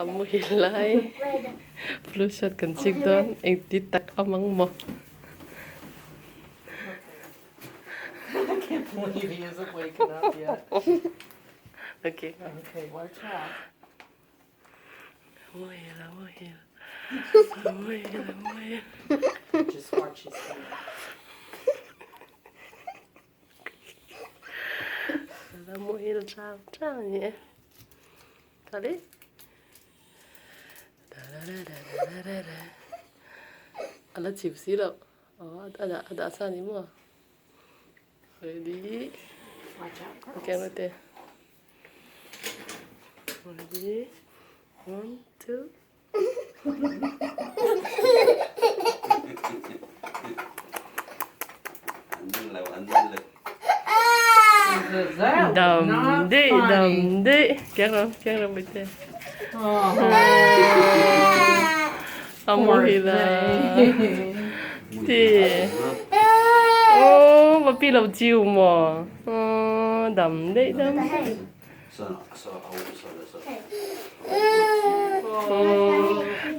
A muhil lai flu shot kan chik dawn engti tak a mang maw. Okay. Muhil a muhil a muhil a muhil. A muhil chang chang a ni e. Tali. A la chip si loh. Aw a dah a dah sa ni maw. Ready. Okay, mate. Ready. One, two. Dam dei dam dei keng rawh keng rawh mite a muhil a ti aw va pi lo chiu maw aw dam dei dam dei.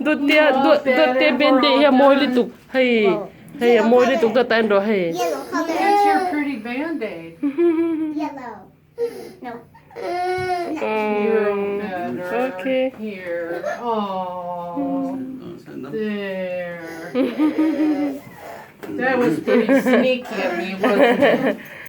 Dawttea dawttea band-aid hi a mawi lutuk hei hei a mawi lutuk dawt ah en rawh hei. Okay. That was pretty sneaky of me, wasn't it?